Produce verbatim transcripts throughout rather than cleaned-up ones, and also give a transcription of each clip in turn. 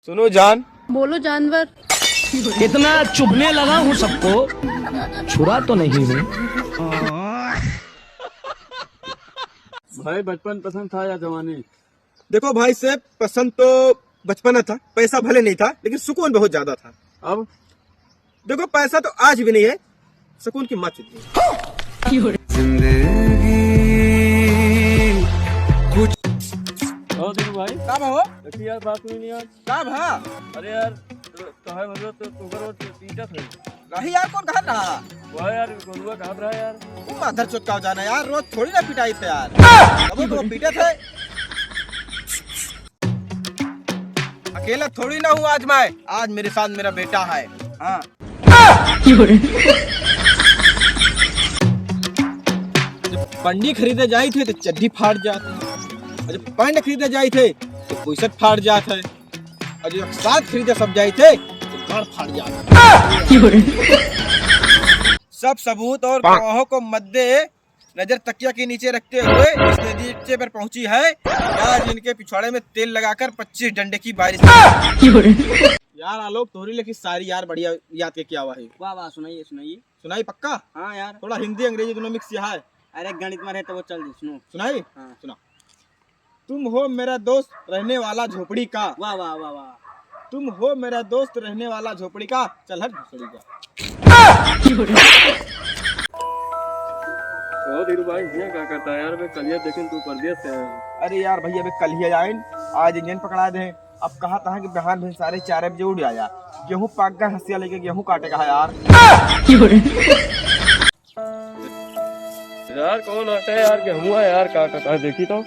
सुनो जान। बोलो जानवर। इतना चुभने लगा हूँ सबको, छुरा तो नहीं हूँ। भाई, बचपन पसंद था या जवानी? देखो भाई साहब, पसंद तो बचपना था, पैसा भले नहीं था, लेकिन सुकून बहुत ज्यादा था। अब? देखो, पैसा तो आज भी नहीं है, सुकून की मत चुदिए। जिंदगी कुछ। ओ दीनू भाई। का भा हो? देखी यार, बात सुनी नहीं यार। का भा? अरे यार, तो, तो है मतलब तो, तो करो तो पीटा था। नहीं यार, कौन कहा था? वह यार, गोलुआ कहा था यार। वो मादर चोद का जाना यार, रोज थोड़ी ना पिटाई थे यार। अब वो पीटे थे। अकेला थोड़ी ना हूँ आज मैं, आज मेरे साथ मेरा बेटा है। हाँ। जब बंडी खरीदे जाई थे तो चड्डी फाट जात है, और जब पैंट खरीदे जाई थे तो बुशर्ट फाट जात है, और जब साथ खरीदे सब जाई थे तो गाड़ फाट जात है। सब सबूत और गवाहों को मद्दे नजर तकिया के नीचे रखते हुए इस नतीजे पर पहुंची है कि आज इनके पिछवाड़े में तेल लगाकर पच्चीस डंडे की बारिश। यार आलोक, तोहरी लेखी शायरी यार बढ़िया याद के क्या हुआ है? वाह वाह, सुनाइए सुनाइए। सुनाई पक्का? हाँ यार। थोड़ा हिंदी अंग्रेजी दोनों मिक्स यहाँ है। अरे गणित में रहे तो वो चल जी, सुनो। सुनाई? हाँ। सुना। तुम हो मेरा दोस्त रहने वाला झोपड़ी का। वाह वाह वाह वाह। तुम हो मेरा दोस्त रहने वाला झोपड़ी का, चल हट भोसड़ी का। ओ धीरू भाई, हियाँ का करता है यार? बे कलिया देखे तू परदेस से आया। अरे यार भैया, बे कलिया आइन, आज इंजन पकड़ा दे। अब कहा था कि बिहान भिनसारे चार बजे उठ जाया, गेहूँ पाक गए, हंसिया लेके गेहूँ काटे का है यार। यार कौन आता है यार, गेहुआ यार काटत है, देखी तो।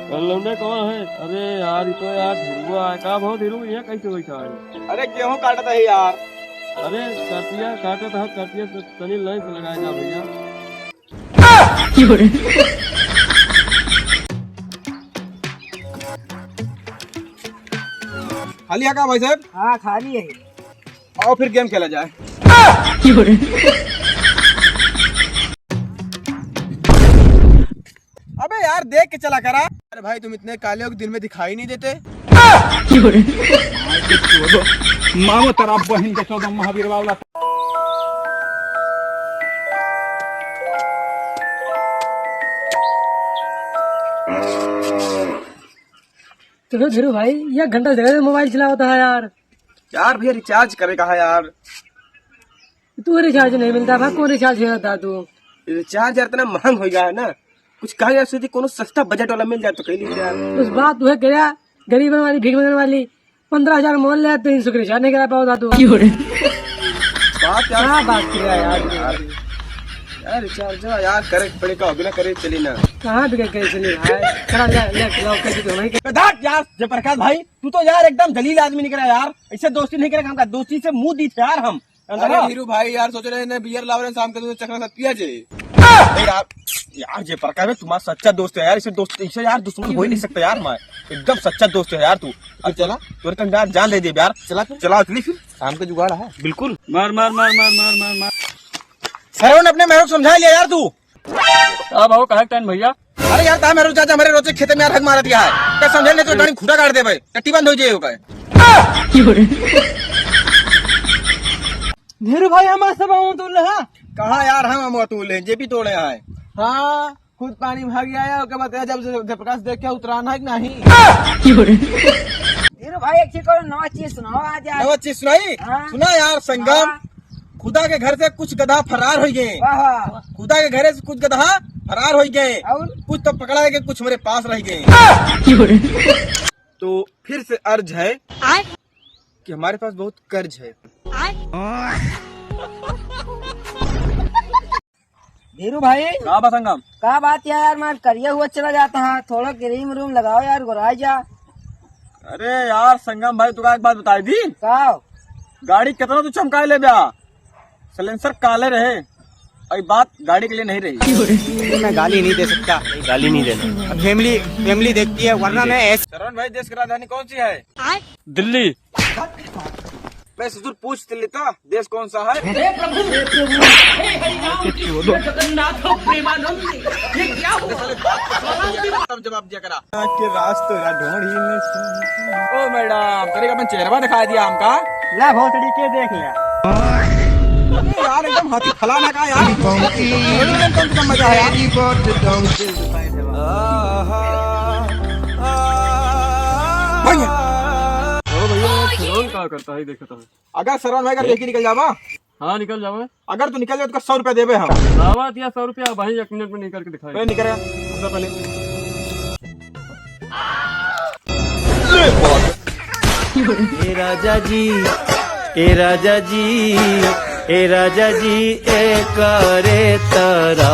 कौन लौंडे कौन है? अरे यार, ये तो यार ढुलुआ है। का भाव धीरू, यहाँ कैसे बैठा है? अरे गेहूँ काटत है यार। अरे कटिया काटत है, कटिया से तनी लाइन से लगाए जा भैया। खाली है का भाई साहब? हाँ, खाली है। आओ फिर गेम खेला जाए। अबे यार, देख के चला करा। अरे भाई, तुम इतने काले हो कि दिन में दिखाई नहीं देते। मामो तेरा बहन के चौदह महावीर बावला। चलो धीरू भाई, एक घंटा जगह मोबाइल चलावत है यार। यार भैया, रिचार्ज करे का है यार। तू रिचार्ज नहीं मिलता भाई, कौन रिचार्ज करता तू? रिचार्ज यार इतना महंग हो गया है ना, कुछ कहा यार, सीधी कोनो सस्ता बजट वाला मिल जाए तो कह लीजिए यार। उस बात तू है क्या, गरीबन वाली, भीख मंगन वाली, पन्द्रह हजार मोल ले, तीन सौ के रिचार्ज नहीं करा पाओ तू। बात यार क्या बात किया यार? यार, यार रिचार्ज यार करे पड़े का, बिना करे चली ना। कहाँ बिना करे चली भाई? चला ले, ले, ले, कर दे तो भाई। बे धात यार जयप्रकाश भाई, तू तो यार एकदम जलील आदमी निकला यार, ऐसे दोस्ती नहीं करे हमका, दोस्ती से मुंह दी थे यार हम। अरे हाँ। धीरू भाई यार, सोच रहे हैं बियर लाव रहे हैं शाम के, तुझे चखना साथ पिया जे। अरे यार, यार जयप्रकाश भाई तुम्हारा सच्चा दोस्त है यार, इसे दोस्त, इसे यार दुश्मन हो ही नहीं सकता यार, मैं एकदम सच्चा दोस्त है यार तू। अब चला, तोरे कंगाल जान दे दे यार। चला फिर। चला चली फिर, शाम का जुगाड़ है। बिल्कुल। मार, मार, मार, मार, मार, मार, मार। सरवन अपने मेहरों को समझा लिया यार तू। अब आओ, कहाँ टाइम भैया? अरे यार, ता मेहरों चाचा हमारे रोजे खेते में यार हक मारत गया है। क्या समझे नहीं तो डांडी खूंटा काट दे भाई, टट्टी बंद हो जाए होगा। धीरू भाई, हमारे सब आऊं तो ले, हाँ? कहाँ यार, हम आम तोड़ ले, जे भी तोड़े आए। हाँ, खुद पानी भाग आया, ओके बाद जब जयप्रकाश देख के उतराना है कि नहीं? धीरू भाई, एक चीज करो, नवा चीज सुनाओ आज यार। नवा चीज सुनाई? हाँ। सुना यार संगम, हाँ। खुदा के घर से कुछ गधा फरार हो गए। वाह, वाह। खुदा के घरे से कुछ गधा फरार हो गए। और? कुछ तो पकड़ा है कि कुछ मेरे पास रह गए। तो फिर से अर्ज है आय? कि हमारे पास बहुत कर्ज है। आय? धीरू भाई। का बा संगम? का बात है यार, मार करिया हुआ चला जाता है, थोड़ा क्रीम व्रीम लगाओ यार, गोराई जा। अरे यार संगम भाई, तुका एक बात बताई दी। का? गाड़ी कितना तू चमकाए ले बा, साइलेंसर काले रहे, और ये बात गाड़ी के लिए नहीं रही। मैं गाली नहीं दे सकता। नहीं, गाली नहीं देना। फैमिली, फैमिली देखती है, वरना मैं ऐसे सरवन भाई, देश की राजधानी कौन सी है? दिल्ली। मैं ससुर पूछ तो लेता, देश कौन सा है? हे प्रभु, हे प्रभु, हे हरि राम कृष्ण जगन्नाथ प्रेमानंद, ये क्या हुआ? तब जवाब दिया करा। के राज तो यार ढोंढ ही नहीं सुनती। ओ मैडम, तेरे का अपन चेहरा दिखा दिया हमका। ला भोसड़ी के देख ले। अरे यार, एकदम हाथी फलाना का यार। एकदम कम से कम मजा आया। भैया। ओ भैया, ये खिलौन का करता है, देखता है। अगर सरवन भाई का लेके निकल जावा। हाँ, निकल जावा। अगर तू निकल जावा तो सौ रुपया देबे हम। लावा दिया सौ रुपया, भाई एक मिनट में निकल के दिखाई। पहले निकल, सबसे पहले। ए राजा जी, ए राजा जी, ए राजा जी, ए करे तरा।